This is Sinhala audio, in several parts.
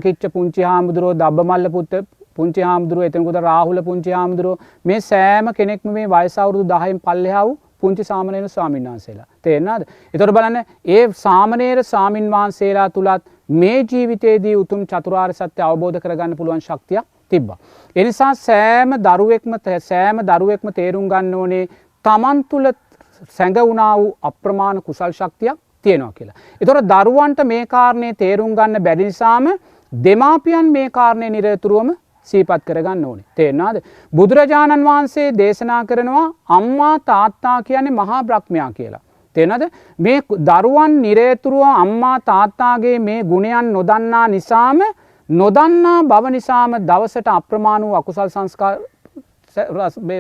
කිච්ච පුංචි හාමුදුරුවෝ, දබ්බමල්ල පුත්ත පුංචි හාමුදුරුවෝ, එතනකොට රාහුල පුංචි හාමුදුරුවෝ, මේ සෑම කෙනෙක්ම මේ වයස අවුරුදු 10න් පල්ලෙහා වූ පුංචි සාමණේර ස්වාමීන් වහන්සේලා. තේරෙනවද? ඒතකොට බලන්න ඒ සාමණේර ස්වාමින් වහන්සේලා තුලත් මේ ජීවිතයේදී උතුම් චතුරාර්ය සත්‍ය අවබෝධ කරගන්න පුළුවන් ශක්තියක් තිබ්බා. ඒ නිසා සෑම දරුවෙක්ම තේරුම් ගන්න ඕනේ තමන් තුළ සැඟවුණා වූ අප්‍රමාණ කුසල් ශක්තියක් තියෙනවා කියලා. ඒතකොට දරුවන්ට මේ කාරණේ තේරුම් ගන්න බැරි නිසාම දෙමාපියන් මේ කාරණේ නිරතුරුවම සිහිපත් කරගන්න ඕනේ. තේරෙනවද? බුදුරජාණන් වහන්සේ දේශනා කරනවා අම්මා තාත්තා කියන්නේ මහා බ්‍රහ්මයා කියලා. තේරෙනවද? මේ දරුවන් නිරතුරුව අම්මා තාත්තාගේ මේ ගුණයන් නොදන්නා නිසාම, නොදන්නා බව නිසාම දවසට අප්‍රමාණ වූ අකුසල් සංස්කාර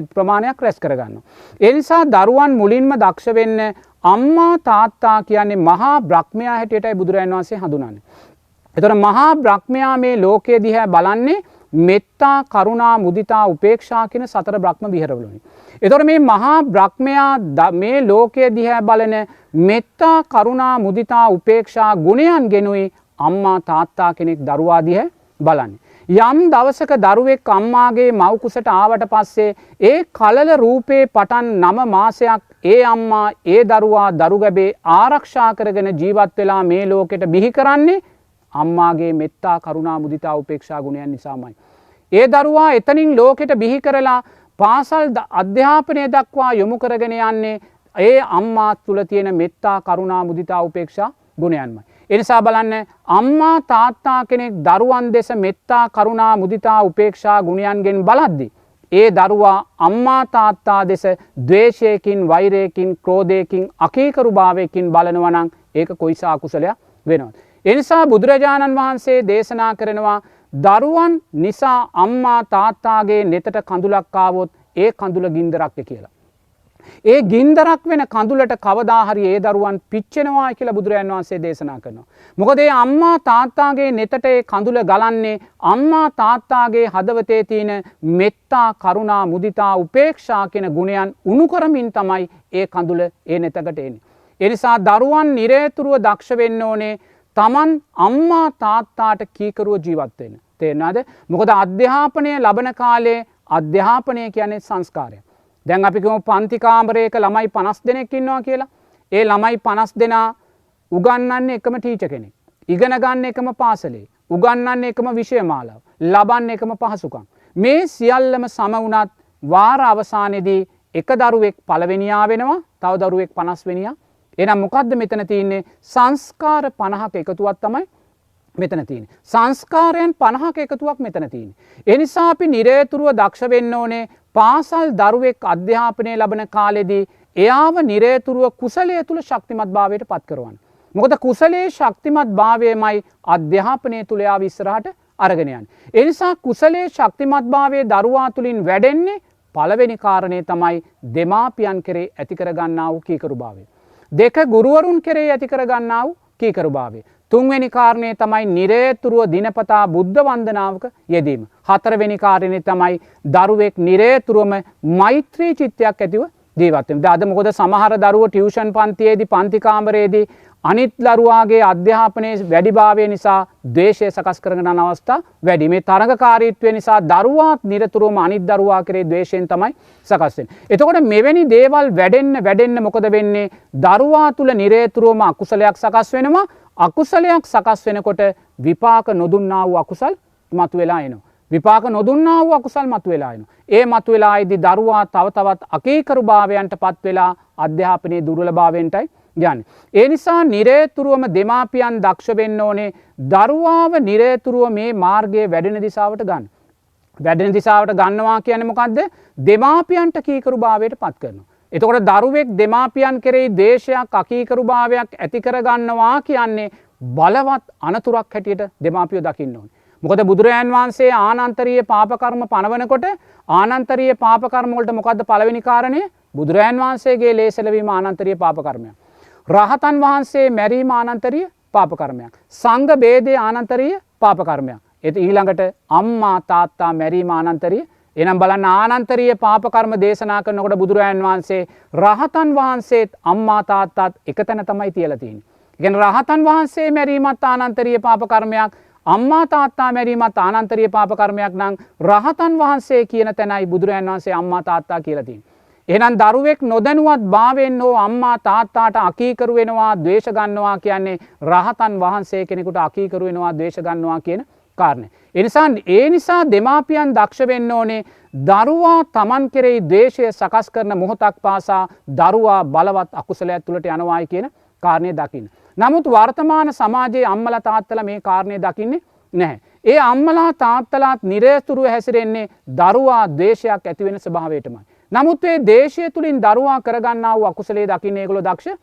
ප්‍රමාණයක් රැස් කරගන්නවා. ඒ නිසා දරුවන් මුලින්ම දක්ෂ වෙන්න අම්මා තාත්තා කියන්නේ මහා බ්‍රහ්මයා හැටියටයි බුදුරජාණන් වහන්සේ හඳුනන්නේ. එතකොට මහා බ්‍රහ්මයා මේ ලෝකයේ දිහා බලන්නේ මෙත්තා, කරුණා, මුදිතා, උපේක්ෂා කියන සතර බ්‍රහ්ම විහරවලුනි. එතකොට මේ මහා බ්‍රහ්මයා මේ ලෝකයේ දිහා බලන මෙත්තා, කරුණා, මුදිතා, උපේක්ෂා ගුණයන් ගෙනුයි අම්මා තාත්තා කෙනෙක් දරුවා දිහා බලන්නේ. යම් දවසක දරුවෙක් අම්මාගේ මව් කුසට ආවට පස්සේ ඒ කලල රූපේ පටන් 9 මාසයක් ඒ අම්මා ඒ දරුවා දරු ගැබේ ආරක්ෂා කරගෙන ජීවත් වෙලා මේ ලෝකෙට බිහි කරන්නේ අම්මාගේ මෙත්තා, කරුණා, මුදිතා, උපේක්ෂා ගුණයන් නිසාමයි. ඒ දරුවා එතනින් ලෝකෙට බිහි කරලා පාසල් අධ්‍යාපනය දක්වා යොමු කරගෙන යන්නේ ඒ අම්මා තුළ තියෙන මෙත්තා, කරුණා, මුදිතා, උපේක්ෂා ගුණයන්මයි. ඒ නිසා බලන්න අම්මා තාත්තා කෙනෙක් දරුවන් දෙස මෙත්තා, කරුණා, මුදිතා, උපේක්ෂා ගුණයන්ගෙන් බලද්දි ඒ දරුවා අම්මා තාත්තා දෙස ද්වේෂයකින්, වෛරයකින්, ක්‍රෝධයකින්, අකීකරුභාවයකින් බලනවා නම් ඒක කොයිසා අකුසලයක් වෙනවද? ඒ නිසා බුදුරජාණන් වහන්සේ දේශනා කරනවා දරුවන් නිසා අම්මා තාත්තාගේ නෙතට කඳුලක් ආවොත් ඒ කඳුල ගින්දරක් කියලා. ඒ ගින්දරක් වෙන කඳුලට කවදා හරි ඒ දරුවන් පිච්චෙනවා කියලා බුදුරජාණන් වහන්සේ දේශනා කරනවා. මොකද ඒ අම්මා තාත්තාගේ නෙතට ඒ කඳුල ගලන්නේ අම්මා තාත්තාගේ හදවතේ තියෙන මෙත්තා, කරුණා, මුදිතා, උපේක්ෂා කියන ගුණයන් උණු කරමින් තමයි ඒ කඳුල ඒ නෙතකට එන්නේ. ඒ නිසා දරුවන් නිරේතුරුව දක්ෂ වෙන්න ඕනේ තමන් අම්මා තාත්තාට කීකරුව ජීවත් වෙන්න. තේරෙනවද? මොකද අධ්‍යාපනය ලබන කාලේ අධ්‍යාපනය කියන්නේ සංස්කාරයක්. දැන් අපි කියමු පන්ති කාමරයක ළමයි 50 දෙනෙක් ඉන්නවා කියලා. ඒ ළමයි 50 දෙනා උගන්වන්නේ එකම ටීචර් කෙනෙක්. ඉගෙන ගන්න එකම පාසලේ. උගන්වන්නේ එකම විෂය මාලාව. ලබන්නේ එකම පහසුකම්. මේ සියල්ලම සම වුණත් වාර අවසානයේදී එක දරුවෙක් පළවෙනියා වෙනවා, තව දරුවෙක් 50 වෙනියා. එහෙනම් මොකද්ද මෙතන තියෙන්නේ? සංස්කාර 50ක එකතුවක් තමයි මෙතන තියෙන්නේ. සංස්කාරයන් 50ක එකතුවක් මෙතන තියෙන්නේ. ඒ නිසා අපි නිරේතුරුව දක්ෂ වෙන්න ඕනේ පාසල් දරුවෙක් අධ්‍යාපනය ලබන කාලෙදී එයාව නිරේතුරුව කුසලය තුල ශක්තිමත් භාවයට පත් කරවන්න. මොකද කුසලයේ ශක්තිමත් භාවයමයි අධ්‍යාපනය තුල එයාව ඉස්සරහට අරගෙන යන්නේ. ඒ නිසා කුසලයේ ශක්තිමත් භාවයේ දරුවා තුලින් වැඩෙන්නේ පළවෙනි කාරණේ තමයි දෙමාපියන් කෙරේ ඇති කරගන්නා වූ කීකරුභාවය. දෙක, ගුරුවරුන් කෙරේ ඇති කරගන්නා වූ කීකරුභාවය. තුන්වෙනි කාරණේ තමයි නිරේතුරුව දිනපතා බුද්ධ වන්දනාවක යෙදීම. හතරවෙනි කාරණේ තමයි දරුවෙක් නිරේතුරුවම මෛත්‍රී චිත්තයක් ඇතිව ජීවත් වෙන. දැන් අද මොකද සමහර දරුවෝ ටියුෂන් පන්තියේදී, පන්ති කාමරයේදී අනිත් දරුවාගේ අධ්‍යාපනයේ වැඩිභාවය නිසා ද්වේෂය සකස් කරගෙන යන අවස්ථා වැඩි. මේ තරඟකාරීත්වය නිසා දරුවාත් නිරතුරුවම අනිත් දරුවා කෙරේ ද්වේෂයෙන් තමයි සකස් වෙන්නේ. එතකොට මෙවැනි දේවල් වැඩෙන්න වැඩෙන්න මොකද වෙන්නේ? දරුවා තුල නිරතුරුවම අකුසලයක් සකස් වෙනවා. අකුසලයක් සකස් වෙනකොට විපාක නොදුන්නා වූ අකුසල් මතුවෙලා එනවා. විපාක නොදුන්නා වූ අකුසල් මතුවෙලා එනවා. ඒ මතුවෙලා එද්දි දරුවා තව තවත් අකීකරුභාවයන්ට පත් වෙලා අධ්‍යාපනයේ දුර්වලභාවයන්ටයි යන්නේ. ඒ නිසා නිරේතුරුවම දෙමාපියන් දක්ෂ වෙන්න ඕනේ දරුවාව නිරේතුරුව මේ මාර්ගයේ වැඩෙන දිශාවට ගන්න. වැඩෙන දිශාවට ගන්නවා කියන්නේ මොකද්ද? දෙමාපියන්ට කීකරුභාවයට පත් කරනවා. එතකොට දරුවෙක් දෙමාපියන් කෙරෙහි ද්වේෂයක්, අකීකරුභාවයක් ඇති කරගන්නවා කියන්නේ බලවත් අනතුරක් හැටියට දෙමාපියෝ දකින්න ඕනේ. මොකද බුදුරජාන් වහන්සේ ආනන්තරීය පාප කර්ම පනවනකොට ආනන්තරීය පාප කර්ම වලට මොකද්ද පළවෙනි කාරණය? බුදුරජාන් වහන්සේගේ ලේ සෙලවීම ආනන්තරීය පාප කර්මයක්. රහතන් වහන්සේ මැරීම ආනන්තරීය පාප කර්මයක්. සංඝ භේදයේ ආනන්තරීය පාප කර්මයක්. ඒත් ඊළඟට අම්මා තාත්තා මැරීම ආනන්තරීය. එහෙනම් බලන්න ආනන්තරීය පාප කර්ම දේශනා කරනකොට බුදුරජාන් වහන්සේ රහතන් වහන්සේත් අම්මා තාත්තාත් එක තැන තමයි තියලා තියෙන්නේ. ඒ කියන්නේ රහතන් වහන්සේ මැරීමත් ආනන්තරීය පාප කර්මයක්, අම්මා තාත්තා මැරීමත් ආනන්තරීය පාප කර්මයක් නම් රහතන් වහන්සේ කියන තැනයි බුදුරජාන් වහන්සේ අම්මා තාත්තා කියලා තියෙන්නේ. එහෙනම් දරුවෙක් නොදැනුවත් භාවයෙන් හෝ අම්මා තාත්තාට අකීකරු වෙනවා, ද්වේෂ ගන්නවා කියන්නේ රහතන් වහන්සේ කෙනෙකුට අකීකරු වෙනවා, ද්වේෂ ගන්නවා කියන කාරණය. ඒ නිසා දෙමාපියන් දක්ෂ වෙන්න ඕනේ දරුවා තමන් කෙරෙහි ද්වේෂය සකස් කරන මොහොතක් පාසා දරුවා බලවත් අකුසලයක් තුළට යනවායි කියන කාරණය දකින්න. නමුත් වර්තමාන සමාජයේ අම්මලා තාත්තලා මේ කාරණය දකින්නේ නැහැ. ඒ අම්මලා තාත්තලාත් නිරතුරුව හැසිරෙන්නේ දරුවා ද්වේෂයක් ඇති වෙන ස්වභාවයටමයි. නමුත් මේ ද්වේෂය තුලින් දරුවා කරගන්නා වූ අකුසලයේ දකින්නේ ඒගොල්ලෝ දක්ෂ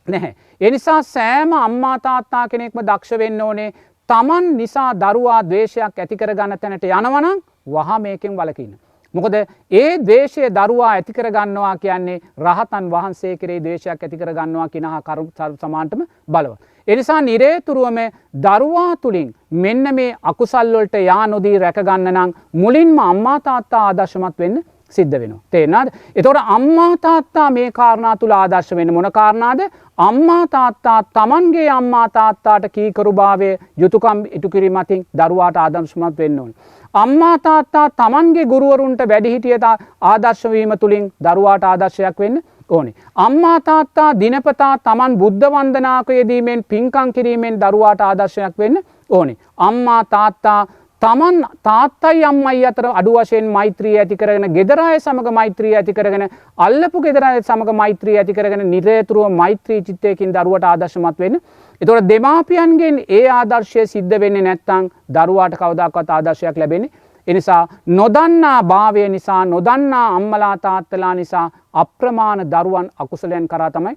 නැහැ. ඒ නිසා සෑම අම්මා තාත්තා කෙනෙක්ම දක්ෂ වෙන්න ඕනේ තමන් නිසා දරුවා ද්වේෂයක් ඇති කරගන්න තැනට යනවනම් වහා මේකෙන් වළකින්න. මොකද ඒ ද්වේෂය දරුවා ඇති කරගන්නවා කියන්නේ රහතන් වහන්සේ කෙරෙහි ද්වේෂයක් ඇති කරගන්නවා කියන හා කරුණු සමානටම බලවත්. ඒ නිසා නිරේතුරුවම දරුවා තුලින් මෙන්න මේ අකුසල් වලට යා නොදී රැකගන්න නම් මුලින්ම අම්මා තාත්තා ආදර්ශමත් වෙන්න සිද්ධ වෙනවා. තේරෙනවද? එතකොට අම්මා තාත්තා මේ කාරණා තුල ආදර්ශ වෙන්න මොන කාරණාද? අම්මා තාත්තා තමන්ගේ අම්මා තාත්තාට කීකරුභාවය යුතුයකම් ඉටු කිරීම අතින් දරුවාට ආදර්ශමත් වෙන්න ඕනේ. අම්මා තාත්තා තමන්ගේ ගුරුවරුන්ට වැඩිහිටියට ආදර්ශ වීම තුලින් දරුවාට ආදර්ශයක් වෙන්න ඕනේ. අම්මා තාත්තා දිනපතා තමන් බුද්ධ වන්දනාක යෙදීමෙන් පින්කම් කිරීමෙන් දරුවාට ආදර්ශයක් වෙන්න ඕනේ. අම්මා තාත්තා තමන් තාත්තයි අම්මයි අතර අඩු වශයෙන් මෛත්‍රිය ඇති කරගෙන, ගෙදර අය සමග මෛත්‍රිය ඇති කරගෙන, අල්ලපු ගෙදර අය සමග මෛත්‍රිය ඇති කරගෙන නිරතුරුව මෛත්‍රී චිත්තයකින් දරුවට ආදර්ශමත් වෙන්න. එතකොට දෙමාපියන්ගෙන් ඒ ආදර්ශය සිද්ධ වෙන්නේ නැත්නම් දරුවාට කවදාකවත් ආදර්ශයක් ලැබෙන්නේ. ඒ නිසා නොදන්නා භාවය නිසා, නොදන්නා අම්මලා තාත්තලා නිසා අප්‍රමාණ දරුවන් අකුසලයන් කරා තමයි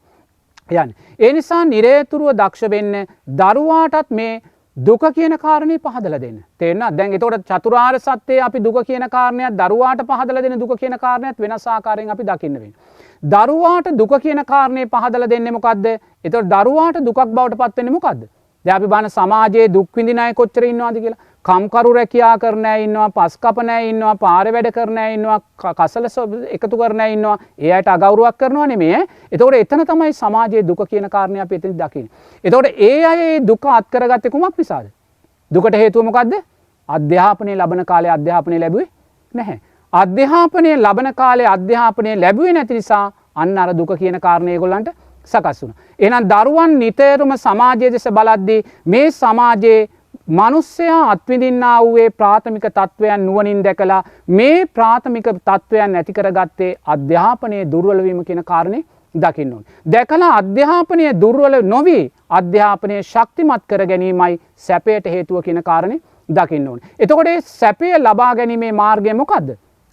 යන්නේ. ඒ නිසා නිරතුරුව දක්ෂ වෙන්න දරුවාටත් මේ දුක කියන කාරණේ පහදලා දෙන්න. තේරෙනවද? දැන් එතකොට චතුරාර්ය සත්‍යයේ අපි දුක කියන කාරණයක් දරුවාට පහදලා දෙන දුක කියන කාරණයක් වෙනස් ආකාරයෙන් අපි දකින්න වෙනවා. දරුවාට දුක කියන කාරණේ පහදලා දෙන්නේ මොකද්ද? එතකොට දරුවාට දුකක් බවට පත් වෙන්නේ මොකද්ද? දැන් අපි බලන සමාජයේ දුක් විඳින අය කොච්චර ඉන්නවද කියලා. කම්කරු රැකියා කරන අය ඉන්නවා, පස් කපන අය ඉන්නවා, පාරේ වැඩ කරන අය ඉන්නවා, කසල එකතු කරන අය ඉන්නවා. ඒ අයට අගෞරවයක් කරනවා නෙමෙයි ඈ. එතකොට එතන තමයි සමාජයේ දුක කියන කාරණේ අපි එතනදි දකින්නේ. එතකොට ඒ අය ඒ දුක අත් කරගත්තේ කුමක් නිසාද? දුකට හේතුව මොකද්ද? අධ්‍යාපනය ලබන කාලේ අධ්‍යාපනය ලැබුවේ නැහැ. අධ්‍යාපනය ලබන කාලේ අධ්‍යාපනය ලැබුවේ නැති නිසා අන්න අර දුක කියන කාරණේ ඒගොල්ලන්ට සකස් වුණා. එහෙනම් දරුවන් නිතරම සමාජය දෙස බලද්දී මේ සමාජයේ මිනිස්සයා අත්විඳින්නා වූ ඒ ප්‍රාථමික තත්වයන් නුවණින් දැකලා මේ ප්‍රාථමික තත්වයන් ඇති කරගත්තේ අධ්‍යාපනයේ දුර්වල වීම කියන කාරණේ දකින්න ඕනේ. දැකලා අධ්‍යාපනය දුර්වල නොවි අධ්‍යාපනය ශක්තිමත් කර ගැනීමයි සැපයට හේතුව කියන කාරණේ දකින්න ඕනේ. එතකොට ඒ සැපය ලබා ගැනීමේ මාර්ගය මොකද්ද?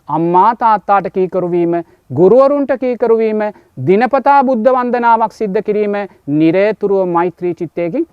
අම්මා තාත්තාට කීකරු වීම, ගුරුවරුන්ට කීකරු වීම, දිනපතා බුද්ධ වන්දනාවක් සිද්ධ කිරීම, නිරේතුරුව මෛත්‍රී චිත්තයකින්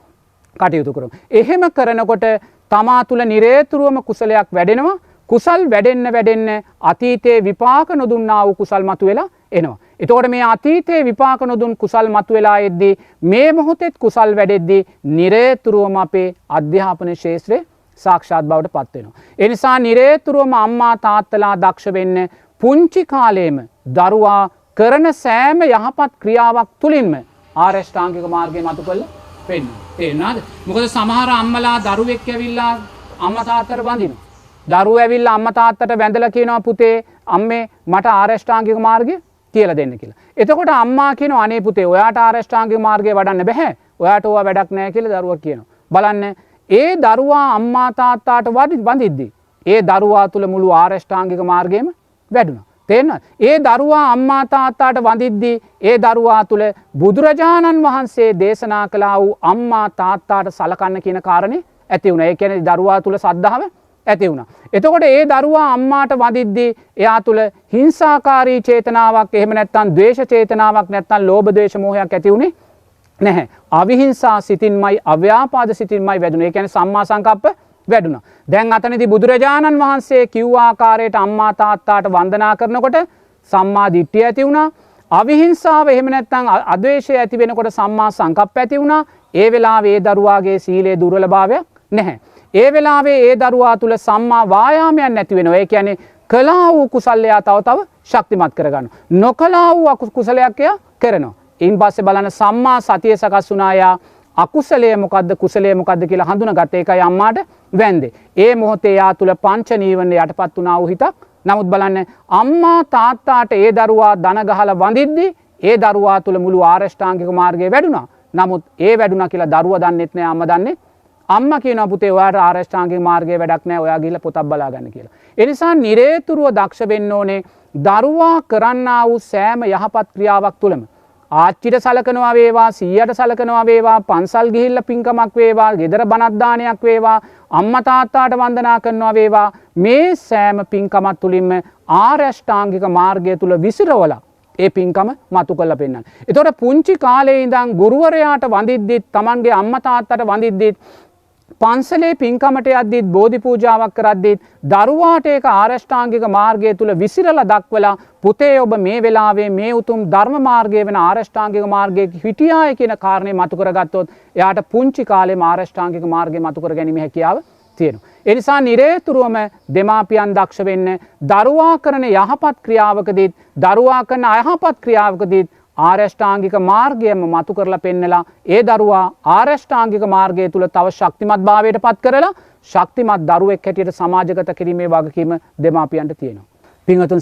කටයුතු කරමු. එහෙම කරනකොට තමා තුළ නිරේතුරුවම කුසලයක් වැඩෙනවා. කුසල් වැඩෙන්න වැඩෙන්න අතීතයේ විපාක නොදුන්නා වූ කුසල් මතුවෙලා එනවා. එතකොට මේ අතීතයේ විපාක නොදුන් කුසල් මතුවෙලා එද්දී මේ මොහොතෙත් කුසල් වැඩෙද්දී නිරේතුරුවම අපේ අධ්‍යාපන ක්ෂේත්‍රය සාක්ෂාත් බවට පත් වෙනවා. ඒ නිසා නිරේතුරුවම අම්මා තාත්තලා දක්ෂ වෙන්න පුංචි කාලේම දරුවා කරන සෑම යහපත් ක්‍රියාවක් තුලින්ම ආර්ය අෂ්ටාංගික මාර්ගය මතු කරලා පෙන්වනවා. තේරුණාද? මොකද සමහර අම්මලා දරුවෙක් ඇවිල්ලා අම්මා තාත්තට බඳිනවා. දරුවෝ ඇවිල්ලා අම්මා තාත්තට වැඳලා කියනවා පුතේ අම්මේ මට ආර්ය අෂ්ටාංගික මාර්ගය කියලා දෙන්න කියලා. එතකොට අම්මා කියනවා අනේ පුතේ ඔයාට ආර්ය අෂ්ටාංගික මාර්ගය වඩන්න බැහැ. ඔයාට ඕවා වැඩක් නෑ කියලා දරුවා කියනවා. බලන්න ඒ දරුවා අම්මා තාත්තාට වඳිද්දී ඒ දරුවා තුල මුළු ආර්ය අෂ්ටාංගික මාර්ගයම වැඩුණා. තේරෙනවද? ඒ දරුවා අම්මා තාත්තාට වඳිද්දී ඒ දරුවා තුල බුදුරජාණන් වහන්සේ දේශනා කළා වූ අම්මා තාත්තාට සලකන්න කියන කාරණේ ඇති වුණා. ඒ කියන්නේ දරුවා තුල සද්ධාව ඇති වුණා. එතකොට ඒ දරුවා අම්මාට වඳිද්දී එයා තුල හිංසාකාරී චේතනාවක්, එහෙම නැත්නම් ද්වේෂ චේතනාවක්, නැත්නම් ලෝභ ද්වේෂ මෝහයක් ඇති වුණේ නැහැ. අවිහිංසා සිතින්මයි අව්‍යාපාද සිතින්මයි වැඩුණේ. ඒ කියන්නේ සම්මා සංකප්ප වැඩුණා. දැන් අතනදී බුදුරජාණන් වහන්සේ කිව්ව ආකාරයට අම්මා තාත්තාට වන්දනා කරනකොට සම්මා දිට්ඨිය ඇති වුණා. අවිහිංසාව එහෙම නැත්නම් අද්වේෂය ඇති වෙනකොට සම්මා සංකප්ප ඇති වුණා. ඒ වෙලාවේ ඒ දරුවාගේ සීලයේ දුර්වලභාවයක් නැහැ. ඒ වෙලාවේ ඒ දරුවා තුල සම්මා වායාමයක් නැති වෙනවා. ඒ කියන්නේ කළා වූ කුසලයා තව තව ශක්තිමත් කරගන්නවා. නොකළා වූ කුසලයක් එයා කරනවා. ඉන් පස්සේ බලන්න සම්මා සතිය සකස් වුණා. එයා අකුසලය මොකද්ද කුසලය මොකද්ද කියලා හඳුනාගත්ත. ඒකයි අම්මාට වැන්දේ. ඒ මොහොතේ එයා තුල පංච නීවරණ යටපත් වුණා වූ හිතක්. නමුත් බලන්න, අම්මා තාත්තාට ඒ දරුවා දන ගහලා වඳිද්දි ඒ දරුවා තුල මුළු ආරෂ්ඨාංගික මාර්ගය වැඩුණා. නමුත් ඒ වැඩුණා කියලා දරුවා දන්නෙත් නෑ, අම්මා දන්නේ. අම්මා කියනවා, "පුතේ, ඔයාට ආරෂ්ඨාංගික මාර්ගයේ වැඩක් නෑ, ඔයා ගිහිල්ලා පොතක් බලා ගන්න" කියලා. ඒ නිසා නිරේතුරුව දක්ෂ වෙන්න ඕනේ දරුවා කරන්නා වූ සෑම යහපත් ක්‍රියාවක් තුළම. ආච්චිට සලකනවා වේවා, සීයට සලකනවා වේවා, පන්සල් ගිහිල්ලා පින්කමක් වේවා, ගෙදර බණක් දානයක් වේවා, අම්මා තාත්තාට වන්දනා කරනවා වේවා, මේ සෑම පින්කමක් තුළින්ම ආර්යෂ්ටාංගික මාර්ගය තුල විසිරවලා ඒ පින්කම මතු කරලා පෙන්නන්න. එතකොට පුංචි කාලේ ඉඳන් ගුරුවරයාට වඳිද්දිත්, තමන්ගේ අම්මා තාත්තට වඳිද්දිත්, පන්සලේ පින්කමට යද්දිත්, බෝධි පූජාවක් කරද්දිත් දරුවාට ඒක ආරෂ්ඨාංගික මාර්ගය තුල විසිරලා දක්වලා, පුතේ, ඔබ මේ වෙලාවේ මේ උතුම් ධර්ම මාර්ගය වෙන ආරෂ්ඨාංගික මාර්ගයේ හිටියාය කියන කාරණේ මතු කරගත්තොත් එයාට පුංචි කාලේම ආරෂ්ඨාංගික මාර්ගය මතු කර ගැනීමේ හැකියාව තියෙනවා. ඒ නිසා නිරේතුරුවම දෙමාපියන් දක්ෂ වෙන්න දරුවා කරන යහපත් ක්‍රියාවකදීත් දරුවා කරන අයහපත් ක්‍රියාවකදීත් ආර්යෂ්ටාංගික මාර්ගයම මතු කරලා පෙන්නලා ඒ දරුවා ආර්යෂ්ටාංගික මාර්ගය තුල තව ශක්තිමත් භාවයට පත් කරලා ශක්තිමත් දරුවෙක් හැටියට සමාජගත කිරීමේ වගකීම දෙමාපියන්ට තියෙනවා. පින්වතුන්.